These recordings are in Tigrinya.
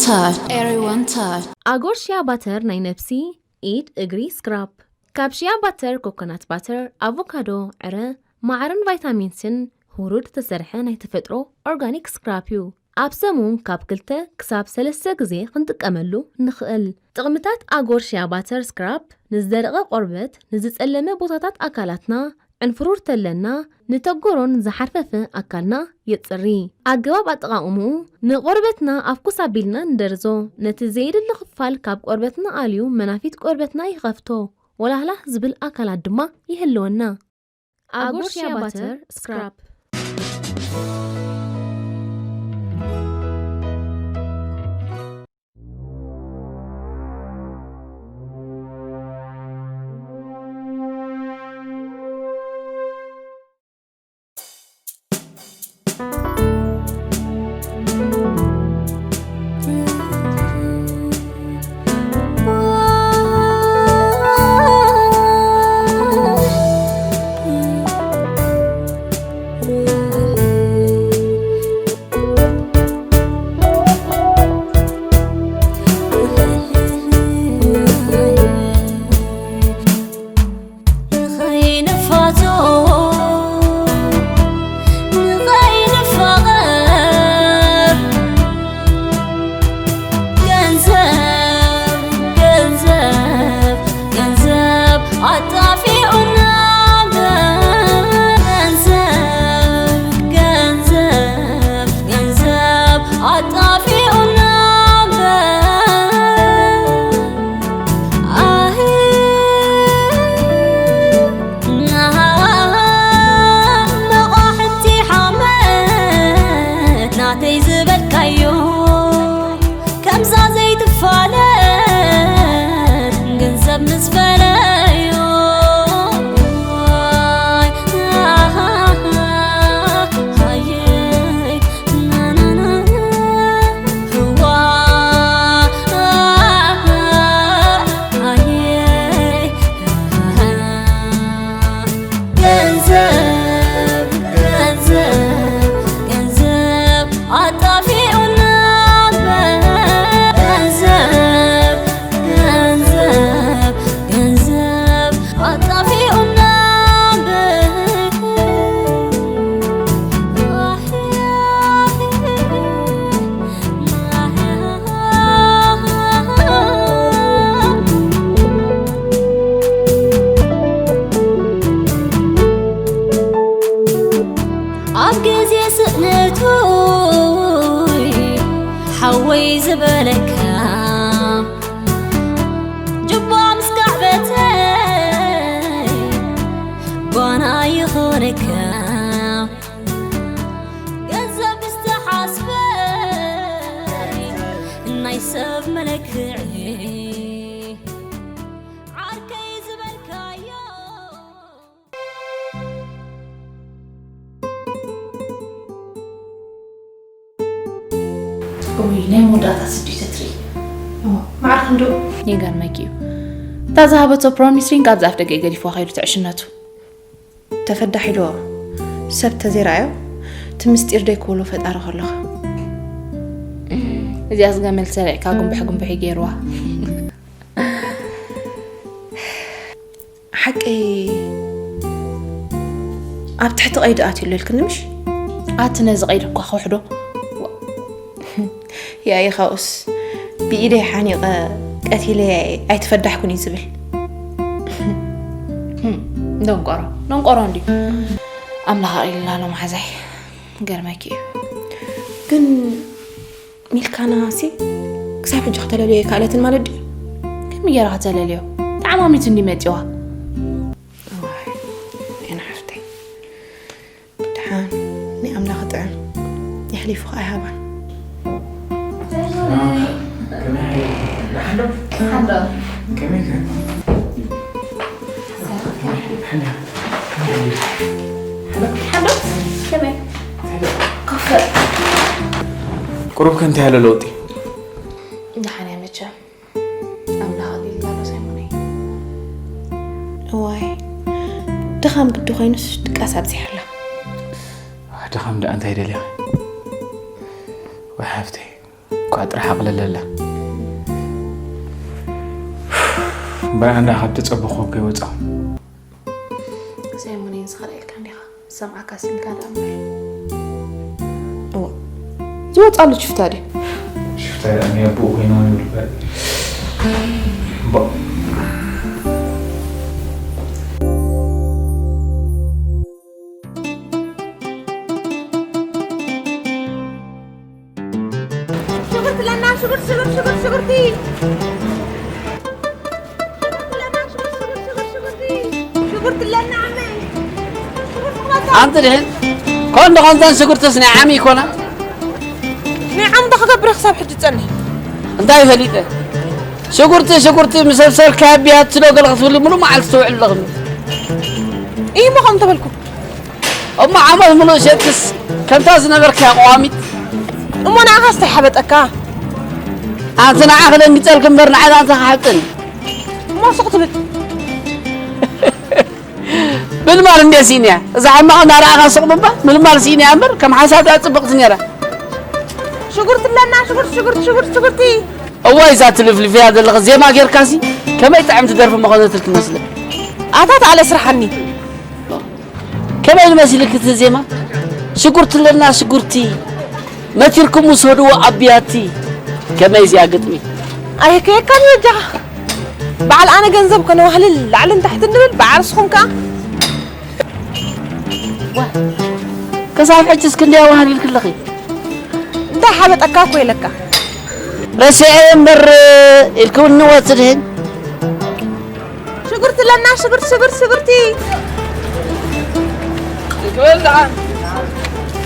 Touch. Everyone touch. ኣጎር ሽያ ባተር ናይ ነብሲ፣ ኢድ፣ እግሪ፣ ስክራፕ። ካብ ሽያ ባተር፣ ኮኮናት ባተር፣ ኣቮካዶ፣ ዕረ፣ ማዕርን ቫይታሚን ሲን ህሩድ ዝተሰርሐ ናይ ተፈጥሮ ኦርጋኒክ ስክራፕ እዩ። ኣብ ሰሙን ካብ ክልተ ክሳብ ሰለስተ ግዜ ክንጥቀመሉ ንኽእል። ጥቕምታት ኣጎር ሽያ ባተር ስክራፕ ንዝደረቐ ቆርበት፣ ንዝጸለመ ቦታታት ኣካላትና፣ ዕንፍሩር ተለና፣ ንተጎሮን ዝሓርፈፈ ኣካልና የጽሪ። ኣገባብ ኣጠቓቕምኡ ንቆርበትና ኣፍኩስ ኣቢልና ንደርዞ። ነቲ ዘየድሊ ክፋል ካብ ቆርበትና ኣልዩ መናፊት ቆርበትና ይኸፍቶ። ወላህላህ ዝብል ኣካላት ድማ ይህልወና። ኣጎር ሽያ ባተር ስክራፕ። ንኸይንፋቶ፣ ንኸይንፋቐር፣ ገንዘብ፣ ገንዘብ፣ ገንዘብ ኣጣፊኡና እምበር። ገንዘብ፣ ገንዘብ፣ ገንዘብ ኣጣፊኡና እምበር። ኣህ፣ መቋሕንቲ ሓመድ ናተይ ዝበልካዮ፣ ከምዛ ዘይትፋለጥ ገንዘብ ምስ በለዮ። ገንዘብ፣ ገንዘብ፣ ገንዘብ ኣጣፊኡና እምበር። ገንዘብ፣ ገንዘብ፣ ገንዘብ ኣጣፊኡና እምበር። ኣብ ግዜ ስእነቱ ሓወይ ዝበለካ፣ ጅባ ምስ ካዕበተይ ጓና ይኾነካ። ገንዘብ ዝተሓስበ ናይ ሰብ መለክዒ፣ ዓርከይ ዝበልካዮ። እውይ፣ ናይ መወዳእታ ስዲ ተትርኢ። እሞ፣ ማዕረ ክንድኡ። ይገርመኪ እዩ። እታ ዝሃበቶ ፕሮሚስ ሪንግ ኣብዚ ኣፍ ደገ ገዲፍዋ ከይዱ ትዕሽነቱ። ተፈዳሕ ኢልዎ። ሰብ ተዘይረኣዮ፣ እቲ ምስጢር ደይ ክብሎ ፈጣሪ ከለኻ። እዚኣስ ገመል ሰሪዕካ ጉንብሕ ጉንብሕ እዩ ገይርዋ። ሓቀይ ኣብ ትሕቲ ቀይዲ ኣትዩ ኣሎ ኢልክኒ ምሽ? ኣቲ ነዚ ቀይዲ እኳ ክውሕዶ። ያኢ ካብኡስ ብኢደይ ሓኒቐ ቀቲለያ ኣይተፈዳሕኩን እዩ ዝብል። ህም፣ ደንቆሮ፣ ደንቆሮ እንድዩ። ኣምላኽ ኣቕሊልና ኣሎ መሓዛይ። ገርመኪ እዩ። ግን ሚልካና ሲ ክሳብ ሕጂ ከተለልዮ ኣይከኣለትን ማለት ድዩ? ከመይ ገይራ ከተለልዮ? ተዓማሚቱ እንዲ መፂዋ። ዋይ፣ ፌና ሓፍተይ። ደሓን፣ ናይ ኣምላኽ ጥዕም የሕሊፉ ከኣ ኣይሃባን። ቁሩብ ከ እንታይ ኣሎ ለውጢ? ደሓን እያ መቸም። ኣምላኽ ኣሊልላ ኣሎ ሳይሞነይ። እዋይ፣ ድኻም ግዲ ኮይኑስ ድቃስ ኣብዚሓላ። ድኻም ደኣ እንታይ ደሊኻ? ወይ ሓፍተይ፣ እኮ እኳ ጥራሕ ኣቕልለላ። እምበር ኣንዳ ካብ ተጸበኹ ከይወጻኹ። ሰይሞን፣ ዝኸልኤልካ እንዲኻ። ዝሰምዓካ ሲንካ ደኣ እምበር። እዋ፣ ዝወጻሉ ሽፍታ ድዩ? ሽፍታ ደኣ ናይ ኣቦኡ ኮይና ይብል በል። እምባ። ሽጉርቲ ኣለና፣ ሽጉርቲ፣ ሽጉርቲ፣ ሽጉርቲ፣ ሽጉርቲ። ሽጉርቲ ኣለና፣ ሽጉርቲ፣ ሽጉርቲ፣ ሽጉርቲ። ሽጉርቲ ኣለና፣ ዓመይ። ሽጉርቲ ክመጣ። ኣንቲ ድሕን ኮን ደኾንተን ሽጉርትስ ናይ ዓሚ ይኮና? ናይ ዓሚ ዶ ክገብር ክሳብ ሕጂ ጸኒሕ? እንታይ ፈሊጠ? ሽጉርቲ፣ ሽጉርቲ ምስ ኣብሰልካ ብያት ስለ ገለ ክትብሊ ምሉእ መዓልቲ ትውዕል ኣለኽን። እዩ እሞ ከምኡ ተበልኩ። እሞ ዓመት ምሉእ ሸጥክስ ከምታ ዝነበርካያ ቀዋሚት? እሞ ንዓኻስ እንታይ ሓበጠካ? ኣንቲ ንዓኺ ደንጊጸልኪ እምበር ንዓይ ኣንታ ክሓብጥን። እሞ ሱቕ ትብል። ምልማል እንድያ ስኢነያ። እዛ ሕማቕ እናረኣኻ ሱቕ ምባል ምልማል ስኢነያ እምበር ከም ሓንሳብ እያ ጽብቕቲ ነይራ። ሽጉርቲ ኣለና፣ ሽጉርቲ፣ ሽጉርቲ፣ ሽጉርቲ፣ ሽጉርቲ። እዋይ እዛ ትልፍልፍያ ዘለኺ ዜማ ጌርካሲ ከመይ ጥዕምቲ ደርፊ ምኾነትልኪ መስለ። ኣታ ተኣለ ስራሓኒ። ከመይ መሲልኪ እቲ ዜማ? ሽጉርቲ ኣለና ሽጉርቲ፣ መቲርኩም ውሰድዎ ኣብ ብያቲ። ከመይ እዚኣ ግጥሚ? ኣየከየካን በጃኻ። በዓል ኣነ ገንዘብ ከነዋህልል ላዕልን ታሕትን ንብል፣ በዓል ንስኹም ከኣ። ዋ፣ ክሳብ ሕጂ እስክንድያ ዋህሊልኪ ኣለኺ። እንታይ ሓበጠካ እኮ ኢለካ። ረሲዐ እምበር ኢልክውኒ ወስድህን። ሽጉርቲ ኣለና፣ ሽጉርቲ፣ ሽጉርቲ፣ ሽጉርቲ። ይበል ደኣ።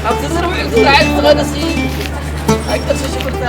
ኣብቲ ዝርብዒ ዝረዓይ ዝኸደሲ ኣይቅርሲ ሽጉርታ።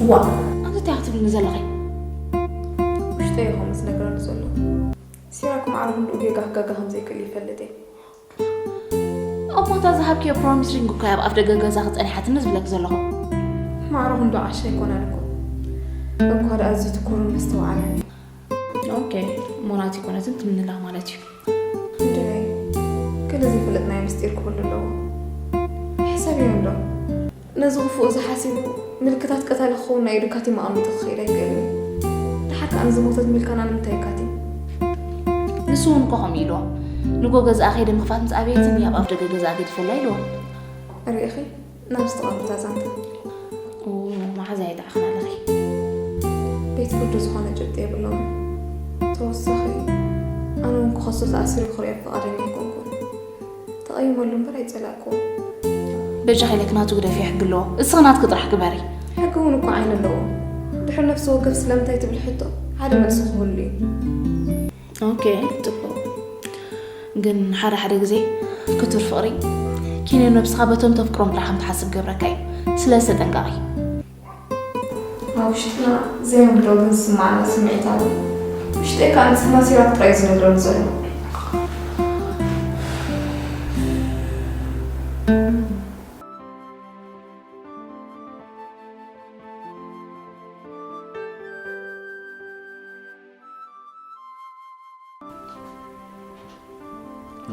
ዋ፣ ኣንቲ እንታይ ክትብልኒ ዘለኺ? ውሽጠይ እዩ ከምኡ ዝነግረሉ ዘሎ። ሲራክ ማዕረ ክንድኡ ጌጋ ክጋገ ከም ዘይክእል ይፈልጥ እየ። እሞ እታ ዝሃብክዮ ፕሮሚስ ሪንግ እኮ እያ ኣብ ኣፍ ደገ ገዛኺ ጸኒሓትኒ ዝብለኪ ዘለኹ። ማዕረ ክንድኡ ዓሻ ኣይኮነን እኮ። እኳ ደኣ እዚ ትኩርን መስተውዓልን እዩ። ኦኬ፣ እሞ ናቲ ኮነትን ትምንላ ማለት እዩ። እንድዒ፣ ገለ ዘይፈለጥናዮ ምስጢር ክህሉ ኣለዎ። ሕሰብዮ እንዶ። ነዚ ክፉእ እዚ ሓሲቡ ምልክታት ቀታሊ ክኸውን ናይ ኢዱ ካቲም ኣቐሚጡ ክኸይድ ኣይክእልን እዩ። ደሓር ከኣ ንዝሞተት ሚልካና ንምንታይ ካቲም? ንሱ እውን እኮ ከምኡ ኢልዎ። ንጎ ገዛኣ ከይደ ምኽፋት ምስ ኣበየትኒ ኣብ ኣፍ ደገ ገዛኣ ገዲፈላ ኢልዎ። ርኢኺ? ናብ ዝተቐርቡታ ዛንታ። ኦ፣ መዓዛ ይጥዓኽና ኣለኺ። ቤት ፍርዲ ዝኾነ ጭብጢ የብሎምን። ተወሳኺ፣ ኣነ እውን ክኸሶ ተኣሲሩ ክሪኦ ፍቓደኛ ኣይኮንኩን። ተቐይመሉ እምበር ኣይጸላእኩዎን። በጃኺ ኢለኪ ናቱ ግደፍዮ፣ ሕጊ ኣለዎ። እስኺ ናትኪ ጥራሕ ግበሪ። ሕጊ እውን እኮ ዓይኒ ኣለዎ። ድሕሪ ነፍሲ ወከፍ ስለምንታይ ትብል ሕቶ ሓደ መልሲ ክህሉ እዩ። ኦኬ፣ ጽቡቕ። ግን ሓደ ሓደ ግዜ ክቱር ፍቕሪ ኪንዮ ነብስኻ በቶም ተፍቅሮም ጥራሕ ከም ትሓስብ ገብረካ እዩ። ስለዚ ተጠንቀቒ። ኣብ ውሽጥና ዘይምኖ ግን ዝስማዓና ስምዒት ኣሎ። ውሽጠይ ከኣ ንስኻ ሲራክ ጥራይ እዩ ዝነግረኒ ዘሎ።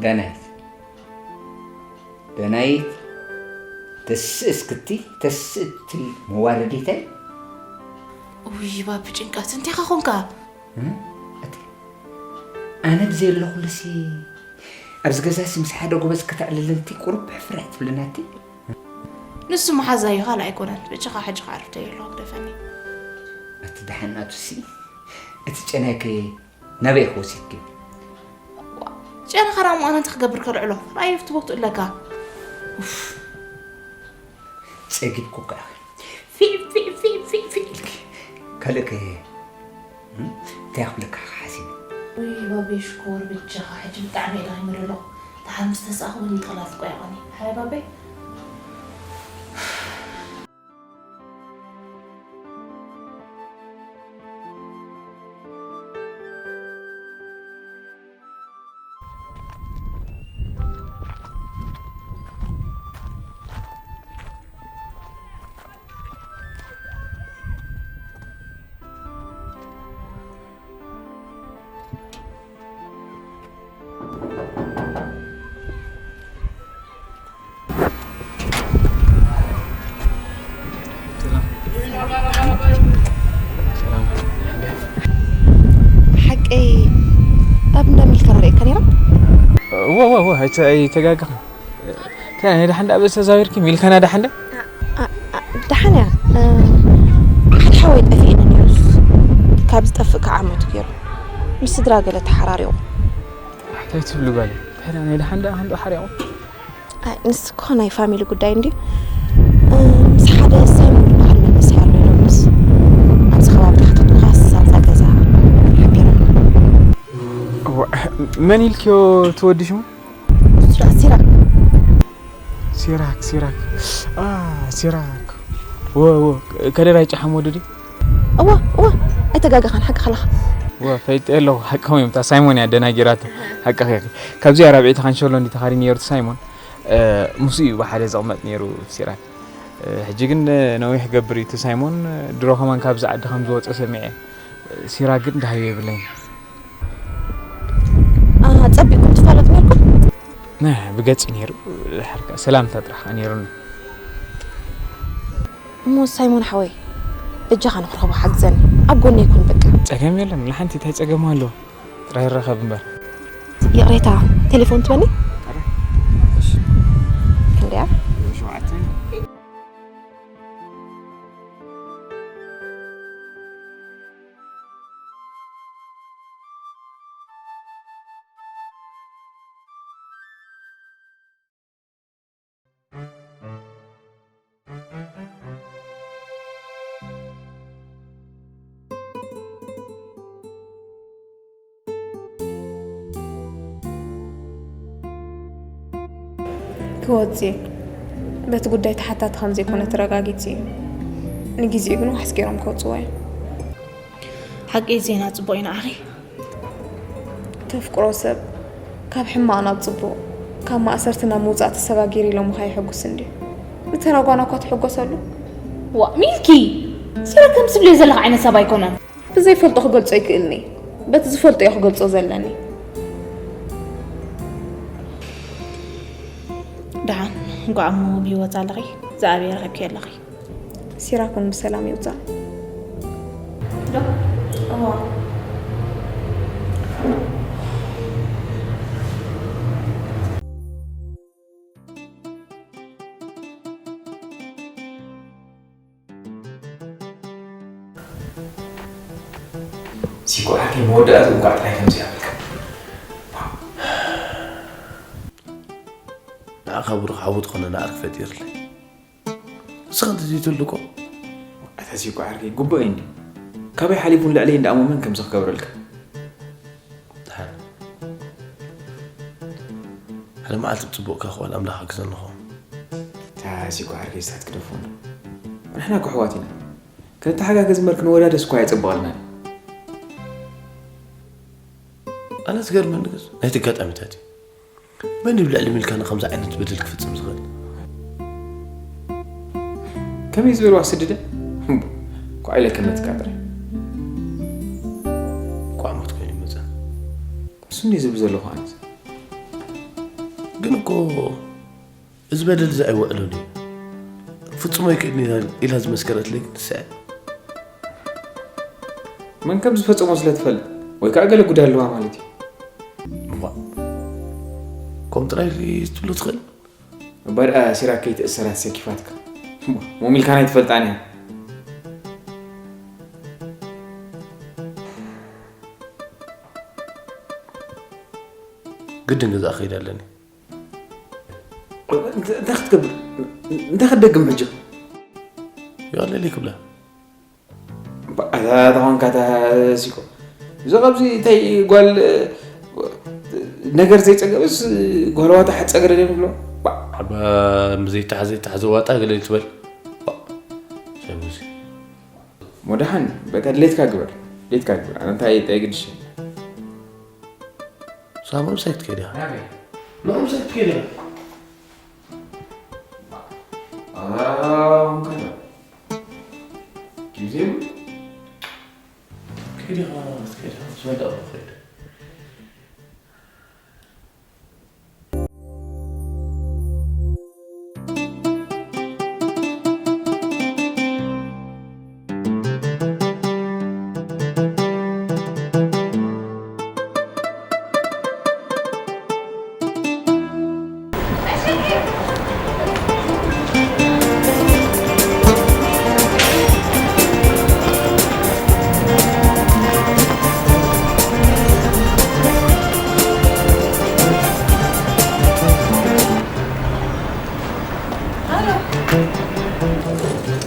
ዳናይት፣ ዳናይት፣ ተስእ እስክቲ፣ ተስእ እቲ መዋረዲተይ። ውይ ባቢ ጭንቀት፣ እንታይ ኻ ኾንካ? እም? እቲ ኣነ ብዘየለኹሉሲ ኣብዚ ገዛሲ ምስ ሓደ ጎበዝ ከተዕልልንቲ ቁሩብ ሕፍር ኣይትብልናቲ? ንሱ መሓዛዩ ካልእ ኣይኮነን። ብቻኻ ሕጂ ከዓርፍተይ ኣለኹ፣ ግደፈኒ። እቲ ደሓን ናቱሲ፣ እቲ ጨናይከ ናበይ ኢኺ ወሲድክዮ? ጨና ኸራ እሞ ኣነ እንታይ ክገብር ከልዕሎ? ራእይ ኣብቲ ቦትኡ ኣለካ። ኡፍ። ጸጊብኩ ከኣ ፊ ፊ ፊ ፊ ፊ ኢልኪ። ካልእ ከ እንታይ ክብለካ ሓሲብ? ውይ ባበይ ሽኮር ብጃኻ ሕጂ ብጣዕሚ እየ ደኺመ ዘለኹ። ደሓር ምስ ተሳእኹ እውን ይቕላል እኮ ኣይኮነ። ሓራይ ባበይ። ሓቀይ ኣብ እንዳ ሚልካ ርኤካ ነይረ። እወ እወ እወ ኣይተ- ኣይተጋገኽን። እንታይ ናይ ደሓን ደኣ በዚ ተዛዊርኪ ሚልካና ደሓን ደ? ደሓን እያ። ሓደ ሓወይ ጠፊእኒ ነይሩስ ካብ ዝጠፍእ ከዓ ዓመቱ ገይሩ ምስ ስድራ ገለ ተሓራሪቑ። እንታይ ትብሉ ጓለይ? እንታይ ደኣ ናይ ደሓን ደኣ ክንዶ ሓሪቑ? ኣይ፣ ንሱ እኮ ናይ ፋሚሊ ጉዳይ እንድዩ። እ፣ ምስ ሓደ ሳይሞን ዝበሃል መንእሰይ ኣሎ ኢሎምስ ኣብዚ ከባቢ ተሓተትኩኻስ ኣብዛ ገዛ ሓቢሮም። እዋ፣ መን ኢልክዮ እቲ ወዲ ሽሙ? ንሱ ደኣ ሲራክ። ሲራክ፣ ሲራክ። አ፣ ሲራክ። ወ፣ ወ፣ ከደራይ ጨሓም ወዲ ድዩ? እወ እወ ኣይተጋገኻን ሓቂ ከለኻ። እወ ፈሊጠዮ ኣለኹ ሓቅኹም እዮም እታ ሳይሞን እያ ኣደናጊራቶ ሓቅኺ ኢኺ። ካብዚኣ ራብዐይቲ ካንሸሎ እንዲ ተኻርዩ ነይሩ እቲ ሳይሞን ምስኡ እዩ ብሓደ ዝቕመጥ ነይሩ እቲ ሲራክ። ሕጂ ግን ነዊሕ ክገብር እዩ እቲ ሳይሞን ድሮ ከማን ካብዚ ዓዲ ከም ዝወፀ ሰሚዐ። ሲራክ ግን ደሃዩ የብለይን። ጸቢቕኩም ትፋለጡ ነይርኩም? ብገጽ ነይሩ ድሓር ከኣ ሰላምታ ጥራሕ ከኣ ነይሩና። እሞ ሳይሞን ሓወይ በጃኻ ንኽረኽቦ ሓግዘኒ ኣብ ጎነይ ኩን በቃ። ጸገም የለን ንሓንቲ እንታይ ጸገም ኣለዎ ጥራይ ንራኸብ እምበር። ይቕሬታ ቴሌፎን ትበኒ? ክንደያ? ክወጽእ እየ። በቲ ጉዳይ ተሓታቲ ከም ዘይኮነ ተረጋጊጹ እዩ። ንግዜኡ ግን ዋሕስ ገይሮም ከውጽዎ እዮም። ሓቂ ዜና ጽቡቕ እዩ ንዓኺ። ተፍቅሮ ሰብ ካብ ሕማቕ ናብ ጽቡቕ፣ ካብ ማእሰርቲ ናብ ምውጻእ ተሰጋጊሩ ኢሎምኻ የሐጉስን ድዩ? ብተራ ጓና እኳ ትሕጎሰሉ። ዋእ ሚልኪ! ሲራክ ከምዚ ትብልዮ ዘለኺ ዓይነት ሰብ ኣይኮነን። ብዘይፈልጦ ክገልጾ ኣይክእልን እየ። በቲ ዝፈልጦ እየ ክገልጾ ዘለኒ። ደሓን እንኳዕ እሞ ብህይወት ኣለኺ ዝኣበየ ረኺብኪ ኣለኺ። ሲራክ እውን ብሰላም ይውጻእ። ዶ? እዋ። ሲኮ ዓርከይ መወዳእትኡ እንኳዕ ጥራይ ከምዚ ኣበልካ። ንዓኻ ብሩኽ ሓው ዝኾነ ንዓርኪ ፈጢርለይ። ንስኻ እንተዘይትህሉ እኮ። ኣታ ሲኮ ዓርከይ ግቡእ እዩ እንድዩ። ካበይ ሓሊፉ ንልዕለይ እንዳኣመመን ከምዚ ክገብረልካ። ደሓን። መዓልቲ ብጽቡቕ ከኽወል ኣምላኽ ኣግዘኒ ኸውን። ታዚ እኮ ዓርከይ ስታት ክደፎ ኣሎ። ንሕና እኮ ኣሕዋት ኢና። ክንተሓጋገዝ እምበር ክንወዳደስ እኮ ኣየጸበቐልናን። ኣነ ዝገርመኒ ግን ናይቲ ኣጋጣሚታት እዩ። መን እዩ ልዕሊ ሚልካና ከምዚ ዓይነት በደል ክፍጽም ዝኽእል? ከመይ ዝበልዋ ስድደ? እምቦ፣ ኳዕ ኢለ ከመትካ ጥራይ። ኳዕ ሞት ኮይኑ ይመጽእ። እሱ እንዲዩ ዝብል ዘለኹ ኣነስ። ግን እኮ እዚ በደል እዚ ኣይውዕሎን እዩ። ፍጹም ኣይክእልን ኢላ፣ ኢላ ዝመስከረትለይ ግን ንሳ እያ። መን ከም ዝፈጸሞ ስለ ትፈልጥ ወይ ከኣ ገለ ጉዳይ ኣለዋ ማለት እዩ። እዋ፣ ከምኡ ጥራይ ክትብሎ ትኽእል? እባ ደኣ ሲራክ ከይትእሰር ኣሰኪፋትካ። እሞ ሚልካና ኣይትፈልጣን እያ። ግድን ገዛ ክኸይድ ኣለኒ። እንታይ፣ እንታይ ክትገብር? እንታይ ክትደግም ሕጂ? ይቐለለይ ክብላ። እታ፣ እታ ኾንካ እታ ሲኮ። እዚ ቐብዚ እንታይ ጓል ነገር ዘይጸገብስ ጓል ዋጣ ሓጸገረ ድዮም ዝብሎ? ባ፣ ኣባ፣ ዘይተሓ-፣ ዘይተሓዘ ዋጣ ገለ ትበል። ባ፣ ሸምዚ። ሞዳሓን፣ በቃ ድሌትካ ግበር። ድሌትካ ግበር። ኣነ እንታይ፣ እንታይ ግድሽ? ሳባ ምሳይ ክትከይድ ኢኻ? ናበይ? ንዑ ምሳይ ክትከይድ ኢኻ? ኣራራራራራም ከዛ። ጊዜም ከይድ ኢኻ፣ ከይድ ኢኻ፣ ምስ መላእኹ ከይድ።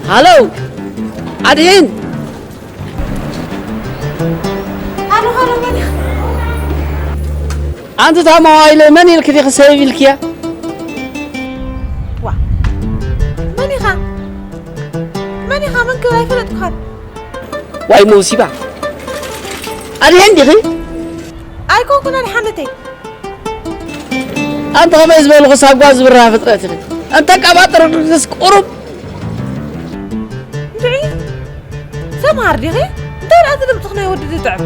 ሃሎ፣ ኣድሒን። ሃሎ፣ ሃሎ፣ መን ኢኻ? ኣንቲ ታማዋይለ መን ኢልኪ ዲኺ ሰብ ኢልክያ? ዋ፣ መን ኢኻ? መን ኢኻ? መን ክብል ኣይፈለጥኩኻን። ዋይ መውሲባ። ኣድሒን ዲኺ? ኣይኮንኩን ኣድሓነተይ። ኣንተ ኸመይ ዝበልኹ ሳጓ ዝብርሃ ፍጥረት ኢኺ። ኣንተ ካብ ኣጥርግርግስ ቁሩብ። እንድዒ፣ ሰምሃር ዲኺ? እንታይ ደኣ እቲ ድምፅኽ ናይ ወዲ ዝጥዕም?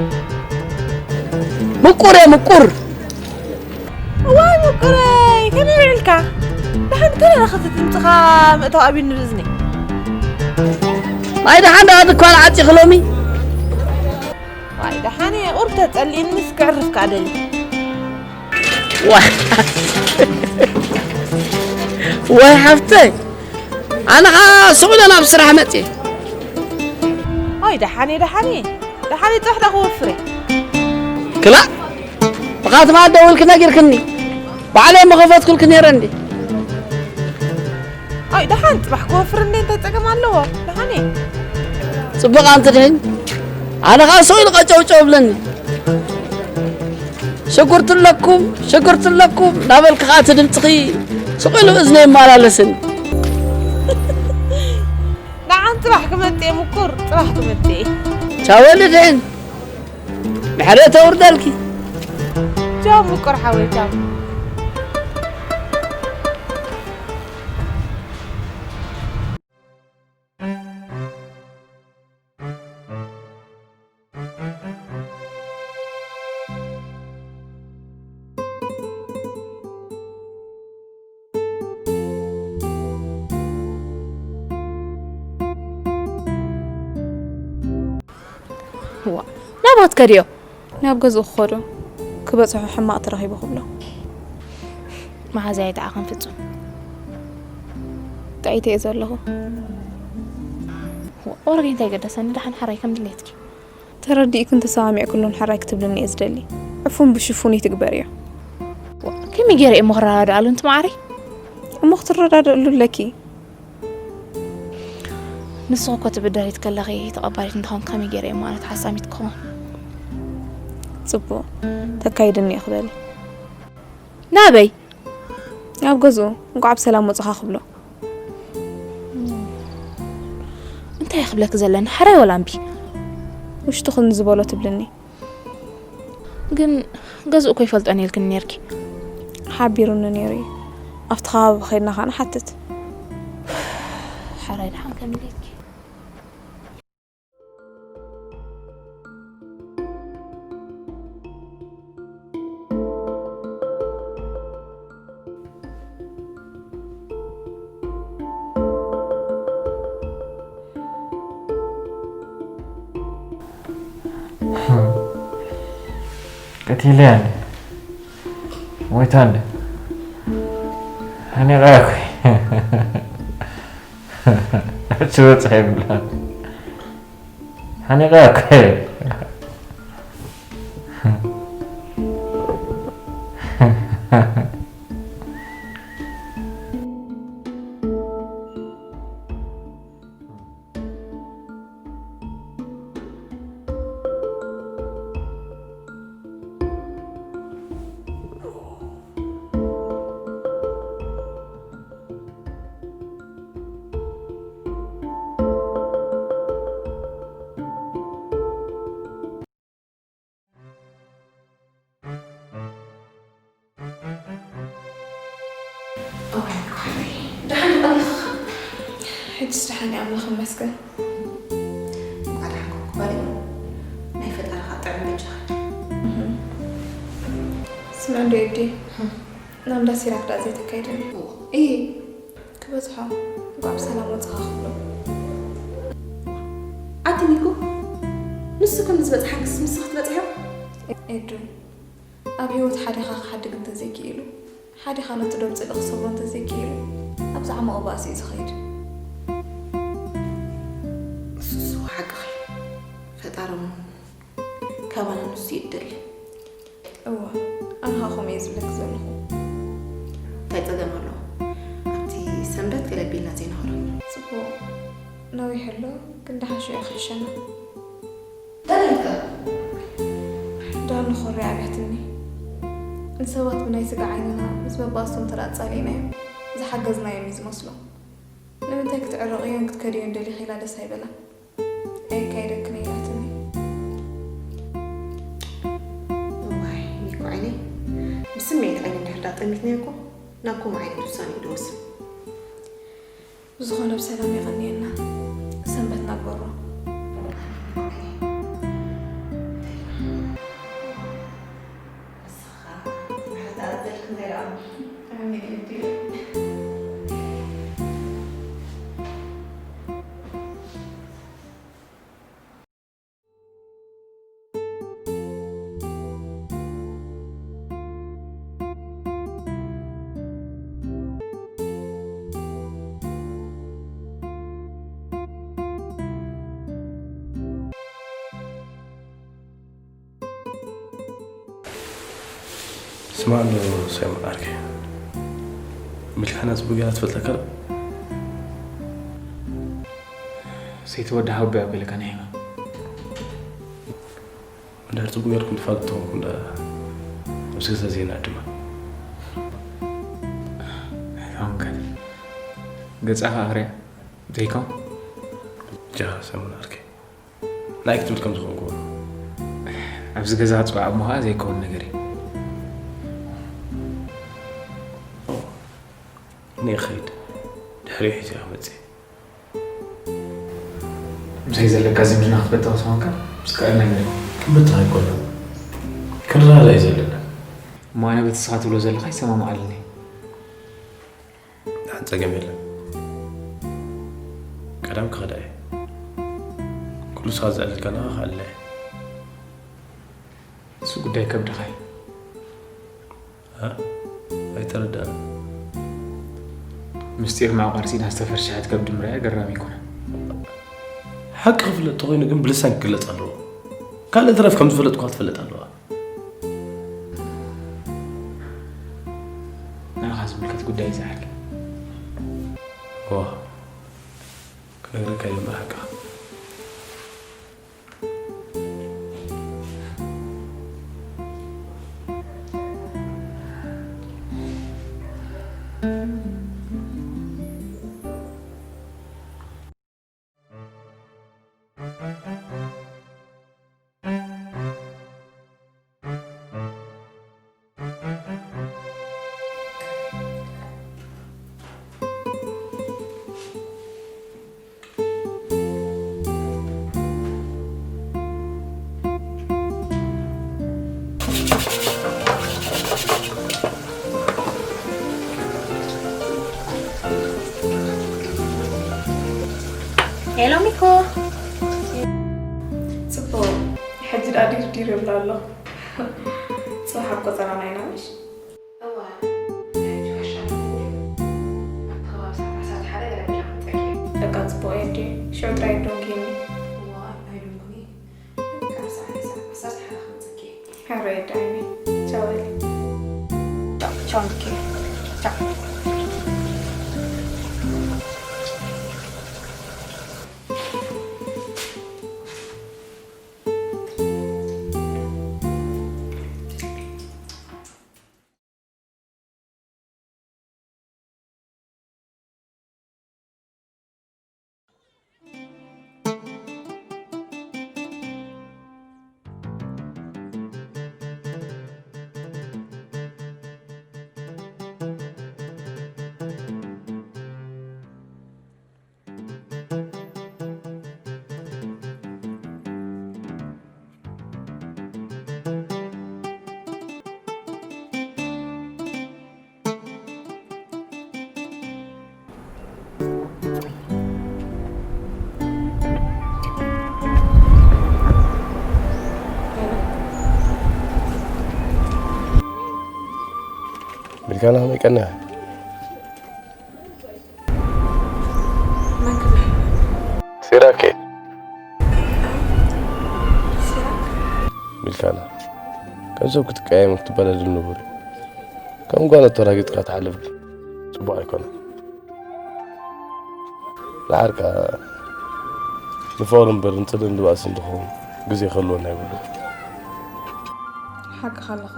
ምቁር እየ፣ ምቁር። እዋይ ምቁረይ፣ ከመይ ውዒልካ? ደሓን ከመይ ረኸት ድምፅኻ ምእታው ኣብዩኒ ብእዝነይ። ኣይ ደሓን ደኣ ድኳን ዓፂኺ ሎሚ? ዋይ ደሓን እየ፣ ቁሩብ ተፀሊእንስ ክዕርፍ ከኣ ደልየ። ዋይ፣ ዋይ ሓፍተይ፣ ኣነ ኸዓ ሱቕ ኢለ ናብ ስራሕ መፅየ። ኣይ ደሓን እየ፣ ደሓን እየ፣ ደሓን እየ፣ ፅባሕ ደኣ ክወፍር እየ። ክላእ፣ ብኻትማ ደዊልኪ ነጊርክኒ፣ ባዕለይ ምኸፈትኩልኪ ነይረ እንዴ። ኣይ ደሓን፣ ፅባሕ ክወፍር እንዴ እንታይ ፀገም ኣለዎ? ደሓን እየ። ፅቡቕ ኣንቲ ድሕን፣ ኣነ ኸዓ ሱቕ ኢሉ ቀጨውጨው እብለኒ። ሽጉርቲ ኣለኩም፣ ሽጉርቲ ኣለኩም እናበልኪ ኸዓ እቲ ድምፅኺ ስቕ ኢሉ እዝነይ ይመላለስን። ንዓን ፅባሕ ክመፅእ እየ ምቁር፣ ፅባሕ ክመፅእ እየ። ቻው ወዲ ድሕን፣ ድሕሪ ተውርደልኪ። ቻው ምቁር ሓወይ፣ ቻው። ዋ፣ ናባትከ ድዮ? ናብ ገዝኡ ክኸዱ፣ ክበጽሑ ሕማቕ ተረኺቡ ክብሎ። መሓዝያ ኣይጠዓኸን ፍጹም። ጥዕይቲ እየ ዘለኹ። ወረገ እንታይ ገደሰኒ፣ ደሓን ሓራይ ከም ድሌትኪ። ተረዲእክን ተሰማሚዕክሉን ሕራይ ክትብልኒ እየ ዝደሊ። ዕፉን ብሽፉን ይትግበር እዩ። ከመይ ገይረ እየ እሞ ክረዳድኣሉ እንቲ መዓረይ? እሞ ክትረዳድእሉ ኣለኪ። ንስኺ እኮ ትብደሪት ከለኺ ተቐባሊት እንተኾንኪ ከመይ ገይረ እየ ማለት ሓሳሚት ክኸውን? ጽቡቕ። ተካይድኒ እየ ክበሊ። ናበይ? ኣብ ገዝኡ እንኳዕ ብሰላም ወፅኻ ክብሎ። እንታይ ክብለክ ዘለኒ ሓራይ ወላ እምቢ? ውሽጥኹን ዝበሎ ትብልኒ። ግን ገዝኡ እኮ ይፈልጦን ኢልክኒ ነርኪ። ሓቢሩኒ ነይሩ እዩ። ኣብቲ ከባቢ ከይድና ከዓ ንሓትት። ሓራይ ደሓን ከም ኢለኪ። ቀቲለ ያለ ሞይታ እንደ ሓኒቓ እኮ ትበፅሕ ይብላ ሓኒቓ እኮ እዋይ እኮ ሓወይ፣ ደሓን ዶ ኣለኻ? ሕጅስ ደሓን እየ ኣምላኽ ይመስገን። እንኳዕ ደሓን ኮንኩ ባልዮ፣ ናይ ፈጣርኻ ጥዕም በጃኻ። እህ። ስምዕ እንዶ ኤዲ፣ ናብ እንዳ ሲራክ ደኣ ዘይተካይደኒ? እየ። ክበጽሖ፣ እንቋዕ ብሰላም ወጽኻ ክብሎ። ኣቲ ሚኩ፣ ንሱ ከም ዝበጽሓ ክስ ንስኺ ትበጽሕዮ? ኤዱ፣ ኣብ ህይወት ሓዲኻ ክሓድግ እንተዘይክኢሉ፣ ሓዲኻ ነቲ ዶብ ጽልኢ ክሰብሮ እንተዘይክኢሉ፣ ኣብ ዝዓሞቐ ባእሲ እዩ ዝኸይድ። እሱ እሱ ሓቅኺ። ፈጣሪ እውን ካባና ንሱ እዩ ዝደሊ። እወ፣ ኣነ ኸኣ ከምኡ እየ ዝብለኪ ዘለኹ። እንታይ ጸገም ኣለዎ? ኣብቲ ሰንበት ገለ ኣቢልና ዘይንኸዶ? ጽቡቕ፣ ነዊሑ ኣሎ፣ ግን ደሓን ሽዑ ክሕሸና። ደሊልካ? ዳኑ ኾርያ ኣብያትኒ። ንሰባት ብናይ ስጋ ዓይንና ምስ መባእስቶም እንተ ደኣ ጸሊእናዮም፣ ዝሓገዝናዮም እዩ ዝመስሎም። ንምንታይ ክትዕረቕዮን ክትከድዮን ደሊኺ ኢላ ደስ ኣይበላን። ኣየካይደክን እየ ኢላትኒ። እዋይ ሚኮ ዓይነይ፣ ብስምዒት ዓይኒ እንድሕር ደኣ ጠሚትናዮ እኮ ናብ ከምኡ ዓይነት ውሳነ እዩ ዝወስን። ብዝኾነ ብሰላም የቐንየና። ሰንበት ናግበሮ። ስማዕ እንዶ ሳይሞን ዓርከይ፣ ምልክዕና ጽቡቕ ጌራ ትፈልጠካ ዶ? ሰይቲ ወዲ ሃቡ እያ ኣቢለካ ናይ ህማ እንድሕር ጽቡቕ ጌርኩም ትፋለጡ ተኾንኩም ደኣ ኣብዚ ገዛ ዘይንዕድማ። ኣይትኾንካን ገጻኻ ኣኽርያ ዘይኮን ጃ ሳይሞን ዓርከይ። ናይ ክትብል ከም ዝኾንኩ። ኣብዚ ገዛ ጽዋዕ እሞ ኸኣ ዘይከውን ነገር እዩ። እኔ ኸይድ ድሕሪ ሒዘ ክመጽእ። ምሳይ ዘለካ ዝምድና ክትበተኽ ዝኾንካ ዝከኣል ነገር እዩ። ክበትኽ ኣይኮነን። ክንረዳዳእ እዩ ዘለና። እሞ ኣነ በቲ ንስኻ ትብሎ ዘለኻ ይሰማምዓልኒ። ሓንቲ ጸገም የለን። ቀዳም ክኸዳ እየ። ኩሉ ንስኻ ዘዕለልካኒ ኸኣ ክኣልል እየ። እሱ ጉዳይ ከብድኻ እዩ። እ? ኣይተረድኣን። ምስጢር ምዕቋር ሲኢና ዝተፈርሸሐት ከብዲ ምርኣይ ኣገራሚ ኣይኮነን። ሓቂ ክፍለጥ ተኾይኑ ግን ብልሳን ክግለጽ ኣለዎ። ካልእ ትረፍ ከም ዝፈለጥኳ ክትፈልጥ ኣለዋ። ንዓኻ ዝምልከት ጉዳይ እዩ ዝዓርከይ። ዋ፣ ክነግረካ እየ እምበር ሓቅኻ። ዳዲር ዲር ይብላ ኣሎ። ጽባሕ ኣብ ቆጸራና ኢና ምሽ? እዋ፣ ናይ ጆሻ ድዩ? ኣብ ከባቢ ሰዓት ዓሰርተ ሓደ ገለ ብቻ ክመጸኪ። በቃ ጽቡቕ እየ ድዩ? ሽዑ ጥራይ ዶንኪኒ። እዋ፣ ኣይዶንኩኒ። በቃ ሰዓት ዓሰርተ ሓደ ክመጸኪ። ሕራይ ዳይኒ። ቻው በሊ። ቻው፣ ቻው ሚኪ። ቻው። ሚልካና መቀና። መን ክብል? ሲራክ እየ። ሲራክ? ሚልካና፣ ከም ሰብ ክትቀያየም ክትበለል ንቡር እዩ። ከም ጓል ኣተራጊጥካ ትሓልፍ ግን ጽቡቕ ኣይኮነን። ደሓር ከኣ ንፍቕሪ እምበር ንጽልእን ንባእስን ዝኸውን ግዜ ክህልወና የብሉን። ሓቅኻ ኣለኻ።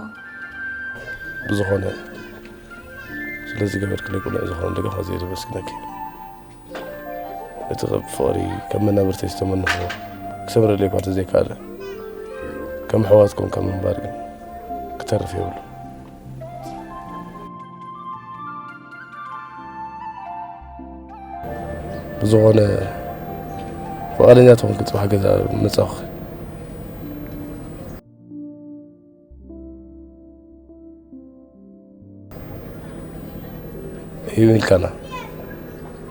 ብዝኾነ፣ ስለ ዝገበርክለይ ቅኑዕ ዝኾነ ደገፍ ኣዝየ ዘመስግነኪ። እቲ ቕብ ፍቕሪ ከም መናብርተይ ዝተመንኹዎ ክሰምረለይ እኳ እንተዘይከኣለ፣ ከም ኣሕዋት ኮንካ ምንባር ግን ክተርፍ የብሉን። ብዝኾነ፣ ፍቓደኛ ተኾንኪ ጽባሕ ገዛ ምጻኹ። እዩ ኢልካና።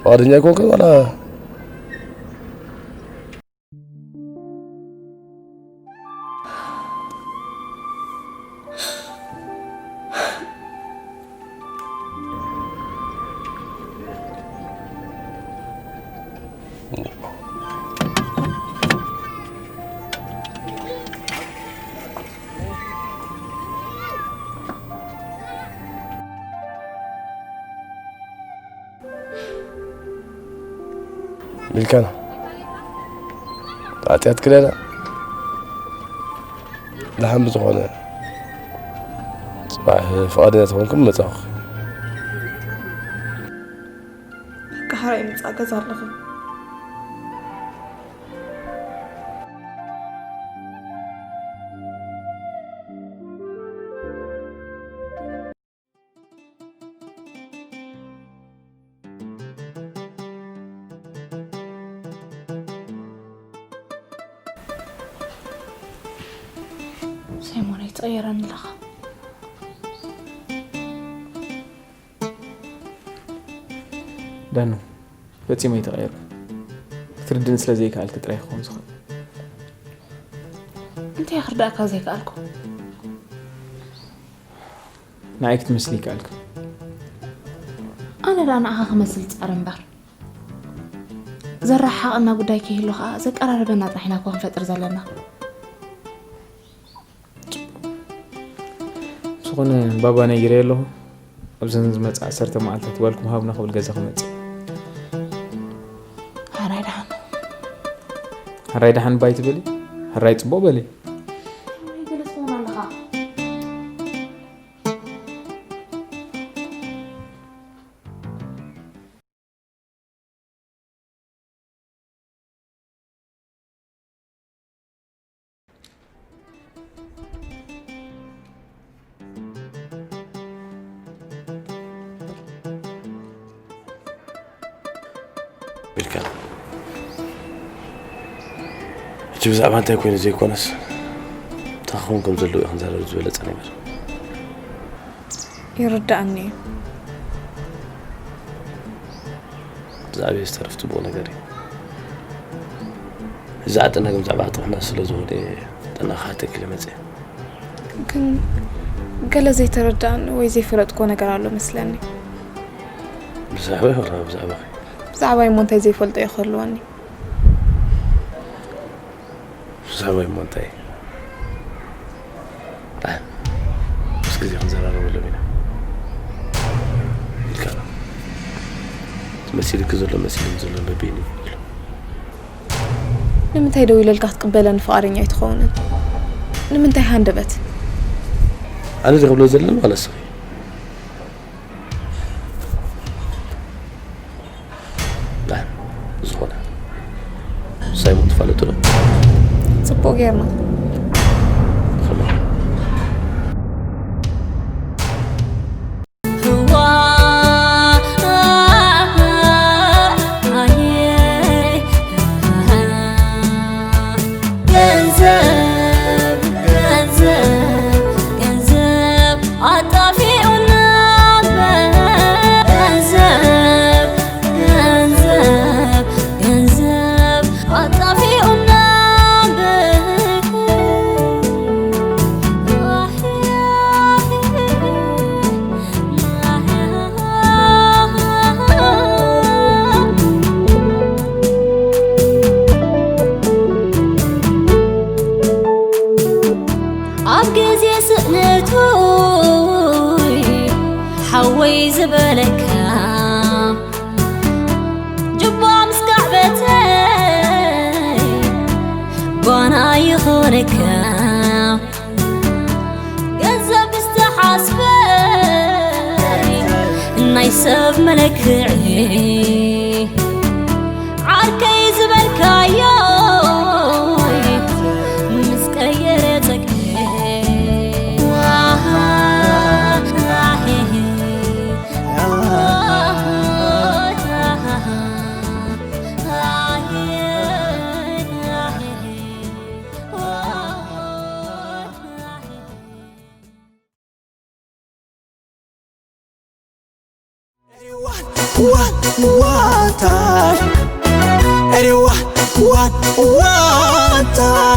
ፍቓደኛ ኣይኮንክን ዋላ? ሚልካና፣ ተዓጽያት ክለላ። ደሓን ብዝኾነ፣ ጽባሕ ፍቓደኛ ተኾንኩም መጻኹ። በቃ፣ ሕራይ ምጻእ፣ ገዛ ኣለኹ። ሳይሞን፣ ኣይትቕየረኒ ኣለኻ። ዳኑ፣ ፈጺመ ኣይተቐየርኩ። ክትርድእኒ ስለ ዘይከኣልኪ ጥራይ ክኸውን ዝኽእል። እንታይ ክርዳእካ ዘይከኣልኩ? ንዓይ ክትመስሊ ይከኣልኪ። ኣነ ደኣ ንዓኻ ክመስል ጸር እምበር። ዘረሓሓቐና ጉዳይ ከይህሉ ኸኣ ዘቀራርበና ጥራሕ ኢና እኮ ክንፈጥር ዘለና። ምስ ኾነ ባባ ነጊረዮ ኣለኹ። ኣብዘን ዝመጽኣ ዓሰርተ መዓልታት ጓልኩም ሃብና ክብል ገዛ ክመጽእ። ሕራይ ደሓን። ሕራይ ደሓን እባ ኣይትበሊ። ሕራይ ጽቡቕ በሊ። ሕራይ ገለ ትኸውን ኣለኻ። ኢልካ። ሕጂ ብዛዕባ እንታይ ኮይኑ ዘይኮነስ፣ እንታይ ክኸውን ከም ዘለዎ እዩ ክንዛረብ ዝበለጸ ነገር። ይርዳእኒ እዩ። ብዛዕባ ዝተረፍ ጽቡቕ ነገር እዩ። እዚ ዓጥና ግን ብዛዕባ ጥዕና ስለ ዝኾነ፣ ኣነ ክሓተኪ ኢለ መፅእ። ግን ገለ ዘይተረዳእኒ ወይ ዘይፈለጥኮ ነገር ኣሎ መስለኒ። ብዛዕባ ይኸራ ብዛዕባ ብዛዕባይ እሞ እንታይ ዘይፈልጦ ይኸልወኒ? ብዛዕባይ እሞ እንታይ? ምስ ግዜ ክንዘራረበሎም ኢና። ኢልካ መሲልክ ዘሎ መሲልም ዘሎ በበይኑ ይብሎ። ንምንታይ ደው ኢለልካ ክትቅበለኒ ፍቓደኛ ኣይትኸውንን? ንምንታይ ሃንደበት? ኣነ ዝኽብሎ ዘለና ማለት ስኺ ዝኾነ ሳይሞን ትፋለጡ ዶ? ጽቡቕ ጌርና። ከመይ? ገንዘብ ገንዘብ ገንዘብ ኣጣፊኡና ገንዘብ ገንዘብ ገንዘብ ኣጣፊኡና ኣብ ግዜ ስእነቱ ሓወይ ዝበለካ ጅባ ምስ ካዕበተይ ጓና ይኾነካ ገንዘብ ዝተሓስበ ናይ ሰብ መለክዒ ዓርከይ ዝበልካዮ ምስ ቀየረ ጸግዒ One, one, one time. Anyone, one, one time.